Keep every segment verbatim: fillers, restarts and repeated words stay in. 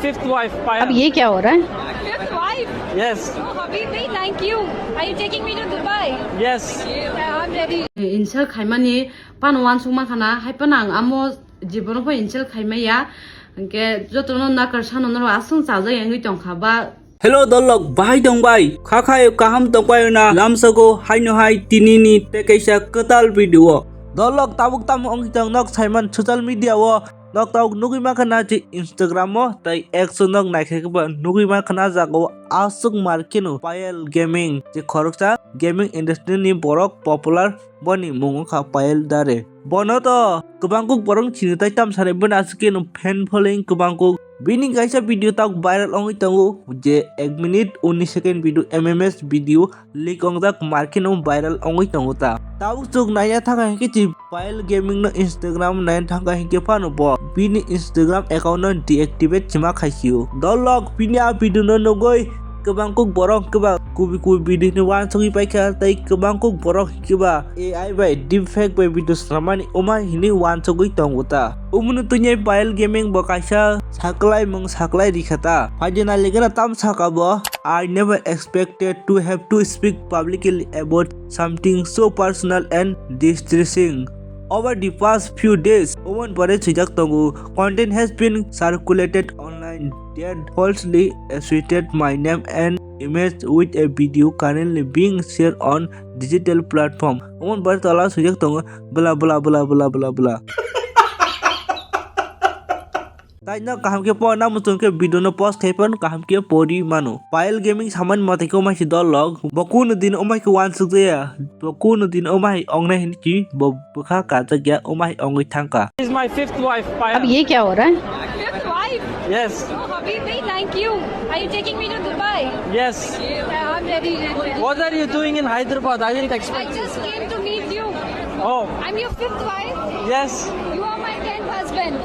Fifth wife, Payal. अब ये क्या हो रहा है? Fifth wife? Yes. Oh, Habibi, thank you. Are you taking me to Dubai? Yes. Yeah, I'm ready. Insult khaimani pano wansukma khana, hai pano ang amo jibono pho insult khaimaya. Hwnkhe jotono nakar sano norok aswng chajak wngwi tongkha ba. Hello dolok, bahai tong bai? Kha khai kaham tong bai na? Lamsogo haino hai tinini tei kaisa kwtal video. Dolok tabuk tamo wngwi tong nok saiman social media o. Nok tabuk nugwi mankha na je Instagram o tei X o nok naikhe ba nugwi mankha na jaga o aswk markeno Payal Gaming je khoroksa gaming industry ni borok popular, boni mung wngkha Payal Dare. Bono to kwbangkuk borok chini tai tamsani boni aswk keno fan following kwbangkuk. Bini kaisa video tabuk viral wngwi tongo je ek minute unnish second video M M S video leak wngjak markeno viral wngwi tongo ta. Tabuk chwng naina thangkha hinkhe chi Payal Gaming no Instagram naina thangkha hinkhe phano bo bini Instagram account no deactivate chima khaisio. Dolok bini a video no nugwi kwbangkuk borok hinkhe ba kubi kubi video hino wansugwi paikha tei kwbangkuk borok hinkhe ba A I bai deepfake bai video swnamani wngma hinwi wansugwi tongo ta. Omono twiwi Payal Gaming bo kaisa saklai mung saklai rikha ta. Phaidi nailigena tam saka bo. I never expected to have to speak publicly about something so personal and distressing. Over the past few days, omo ni pore swijak tongo, content has been circulated online that falsely associated my name and image with a video currently being shared on digital platform. Omo ni pore tola swijak tongo, bla bla bla bla bla bla. Tai no kaham khe por na muchung khe video no post khai phano kaham khe pori mano. Payal Gaming samani mate khe omai si dolok. Bo kuno din omai khe wansuk jaya. Bo kuno din omai ongnai hin ki bo bwkha kajak ya omai ongwi thangka. Is my fifth wife, Payal. अब ये क्या हो रहा है? Fifth wife? Yes. Oh, Habibi, thank you. Are you taking me to Dubai? Yes. Yeah, I'm ready. What are you doing in Hyderabad? I didn't I expect. Just came to meet you. Oh. I'm your fifth wife. Yes. You are my tenth husband.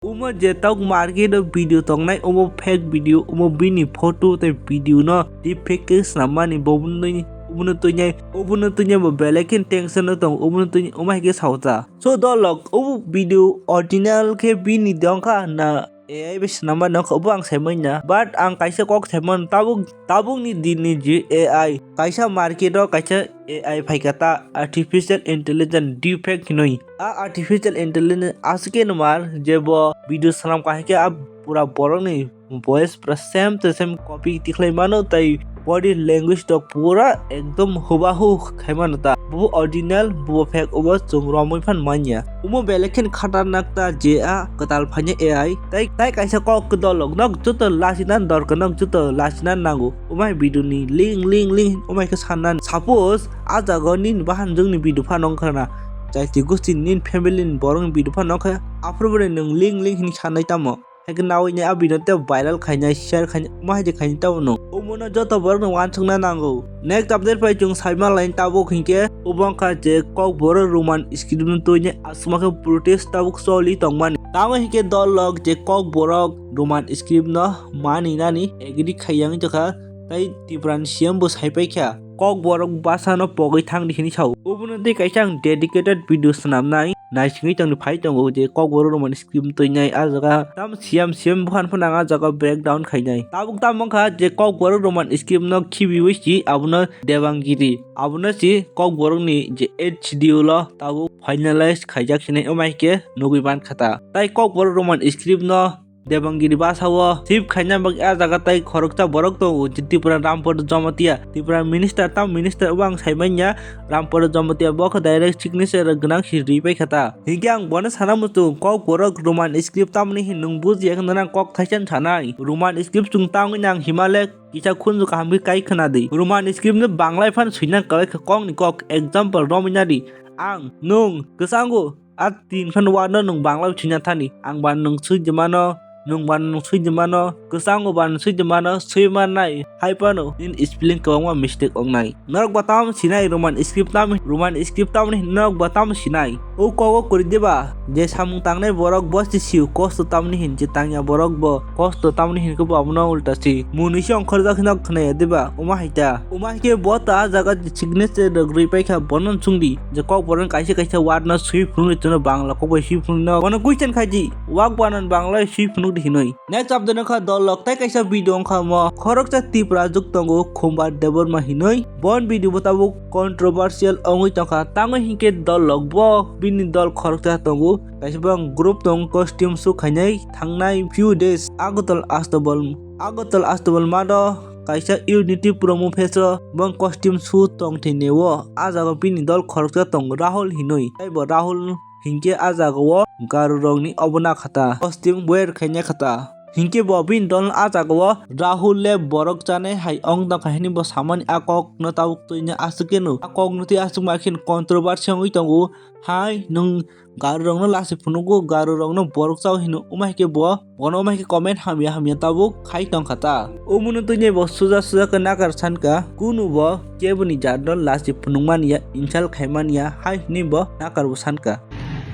Omo je tok market o video tongnai, omo fake video, omo bini photo tei video no deepfake khe snammani, bo obono twi-, obono twinai, obono twinai bo belai khe tension o tong, obono twinai omo hai khe saocha. So dolok, obo video original khe bini dongkha na A I bai swnamma nokha, obo ang saimanya. But ang kaisa kok saimano, tabuk, tabukni dinni je A I, kaisa market o kaisa A I phaikha ta, artificial intelligence deepfake hinwi. A artificial intelligence aswk khe nwmar je bo video swnam kahai khe a pura borokni voice pura same to same copy tikhlai mano, tei body language rok pura ekdom hubahu khai mano ta. Bo original, bo fake, obo chwng romwi phan manya. Omo belai khe khatarnak ta je a kwtal phaina A I. Tai, tai kaisa kok dolok nok joto lachina dorkar, nok joto lachina nango. Omai video ni link, link, link omai khe sanna. Suppose a jaga o nini bahan jwngni video phano wngkha na. Jati gosti nini family ni borok ni video phano wngkha. Aphuru bole nwng link, link hinwi sanai tamo. Haikhe nawi ni a video no tei viral khainai, share khainai, omo hai je khainai tamo no. Omo no joto borok no wansukna nango. Next update pai chwng saima lai tabuk hinkhe obo wngkha je Kokborok Roman script no twi ni aswk ma khe protest tabuk choli tongmani. Tamo hinkhe dol rok je Kokborok Roman script no mani nani agree khai yang wngkha, tai Tripura ni C M bo sai paikha. Kokborok bwsano pogwi thangdi hinwi sao. Obono tei kaisa ang dedicated video swnamnai, naisingwi tongdi phai tongo je Kokborok Roman script twinai ah jaga tam siyam siyam buhan phano ang ah jaga breakdown khainai. Tabuk tamo wngkha je Kokborok Roman script no khibiwi si abono Debangiri, abono si Kokborokni je H D O lo tabuk finalize khaijak hinwi wngma khe nugwi mankha ta. Tai Kokborok Roman script no Debangiri bwsao sip khaina bagwi ah jaga tai khoroksa borok tongo, je Tripura Rampada Jamatia, Tripura minister, tam minister obo ang saimanya, Rampada Jamatia bo khe direct signature gwnang si ri paikha ta. Hinkhe ang bono sana muchung, Kokborok Roman script tamni hin nwng bujiya khe nang kok thaisa sanai. Roman script chwng tangwi nang Himalaya kisa khunju kaham khe kai khna di. Roman script no Bangla phan swina kwlai khe kokni kok, example romwi nadi. Ang, nwng, kwchango, a tin khan word no nwng Bangla sina thani, ang ba nwng swi jemano, nwng ba nwng swi jemano, kwchango ba nwng swi jemano, swi mannai, hai phano nini spelling kwbangma mistake wngnai. Norok ba tamo sinai Roman script tamo, Roman script tamoni norok ba tamo sinai. O kogo kwrwi diba, je samung tangnai borok bo se sio kosto tamoni hin, je tangya borok bo kosto tamoni hin khe bo abono ulta si. Mwnwi se ongkhorjak hino khwnaya diba, omo hai khe bo ta ah jaga signature rwgwi paikha, bono chwngdi. Je Kokborok kaisa kaisa word no swi phunuknwi chwngno Bangla kok bai swi phunukno. Bono question khaidi, wak banan Bangla swi phunuk hinwi. Next update wngkha dol lok tai kaisa video wngkha mo khoroksa Tripura juk tongo Khumbar Debbarma hinwi. Bon video bo tabuk controversial wngwi tongkha, tangwi hinkhe dol lok bo bini dol khoroksa tongo, kaisa bang group tong costume su khainai thangnai few days Agartala Astobal Agartala Astobal mado kaisa Unity Promo Fest o bong costume su tong thini o. A jaga bini dol khoroksa tong Rahul hinwi. Taibo Rahul hinkhe a jaga o Garo rokni obo nakhata costume wear khainai khata. Hinkhe bo bini dol a jaga o Rahul le borok chanai hai ong tongkha hinwi bo samani a kok no tabuk twi no aswk khe no. A kok no twi aswk ma khe controversy wngwi tongo. Hai nwng Garo rokno lasi phunugo, Garo rokno borok chao hino, wngma hai khe bo, bono wngma hai khe comment hamya hamya tabuk khai tongkha ta. Omono twi bo suja suja khe nakar sankha, kunu bo keboni jat no lasi phunukmani ya, insult khaimani ya, hai hwnwi bo nakar bo sankha.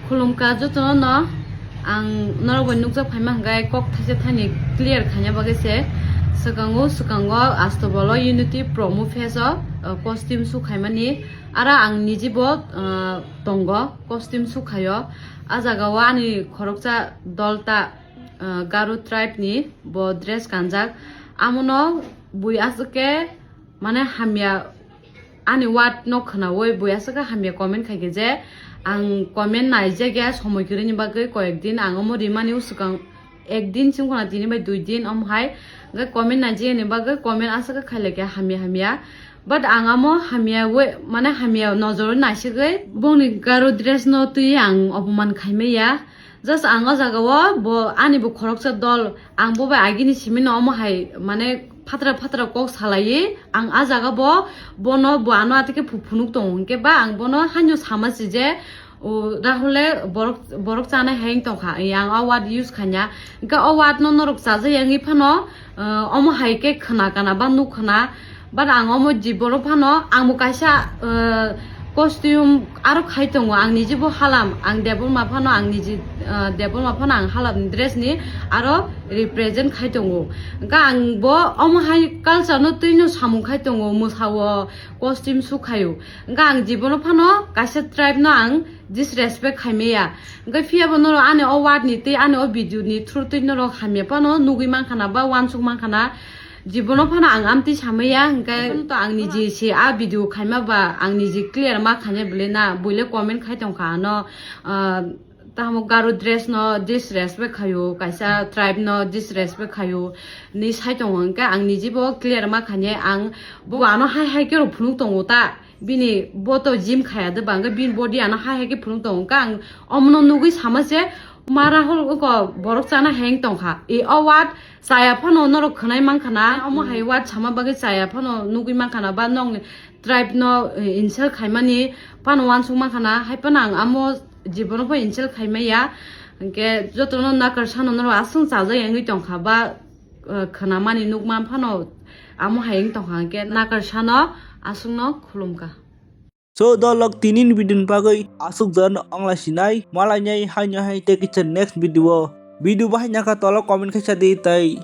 Khulumkha jotono no, ang norok bai nukjak phaima hwnkhe kok thaisa thani clear khaina bagwi se, swkango, swkango Astobalo Unity Promo Fest o, uh, costume su khaimani, ara ang niji bo, uh, tongo. Costume sukhaio. A jaga o ani khoroksa dol ta, ah, Garo tribe ni bo dress kanjak. Amono bui aswk khe mane hamya ani word no khwnaui bui aswk khe hamya comment khaikhe je ang comment naijak ya somoi kwrwini bagwi koyek din ang omo rimani swkang ek din sing khwna tini bai dui din omo hai hwnkhe comment naijak yani bagwi comment aswk khe khailai khe hamya hamya. But ang amo hamya we, mane hamya nojoro naisegwi bongni Garo dress no twi ang opoman khaimaya. Just ang o jaga o bo ani bo khoroksa dol, ang bo bai agini simi no omo hai mane phatra phatra kok salaiwi ang a jaga bo bono bo ano atike phu-, phunuk tongo hwnkhe ba ang bono haino sama si je, o Rahul le borok, borok chanai hai wng tongkha, yang o word use khaina. Hwnkhe o word no norok chajak yangwi phano, ah, omo hai khe khwna kana ba nuk khwna. But ang omo jibono phano ang bo kaisa, ah, costume aro khai tongo, ang niji bo halam, ang Debbarma phano ang niji, ah, Debbarma phano ang halam dress ni aro represent khai tongo. Hwnkhe ang bo omo hai culture no twi no samung khai tongo, mwsao, costume su khaio. Hwnkhe ang jibono phano kaisa tribe no ang disrespect khaimaya. Hwnkhe phiya bo norok ani o word ni twi ani o video ni through twi norok hamya phano nugwi mankha na ba uansuk mankha na. Jibono phano ang amtwi samaya, hwnkhe to ang niji se a video khaima ba ang niji clear ma khainai bwle na, buile comment khai tongkha ano, ah, tamo Garo dress no disrespect khaio, kaisa tribe no disrespect khaio ni sai tongo, hwnkhe ang niji bo clear ma khainai. Ang bo ano hai hai khe rw phunuk tongo ta. Bini bo to gym khaya de ba, hwnkhe bini body ano hai hai khe phunuk tongo. Hwnkhe ang omono nugwi sama se, ma Rahul oko borok chana heng tongkha. E o word chaya phano norok khwnai mankha na, omo hai word sama bagwi chaya phano nugwi mankha na, ba nokni tribe no, eh, insult khaimani phano uansuk mankha na, hai phano ang amo jibono pho insult khaimaya. Hwnkhe jotono nakar sano norok aswk chajak yangwi tongkha ba, eh, khwnamani nukma phano amo hai wng tongkha, hwnkhe nakar sano aswkno khulumkha. So, dolok tinin video ni bagwi aswk jan ongla sinai, malainai haino hai tei kisa next video. Video bahai naka tolo comment khaisa di tei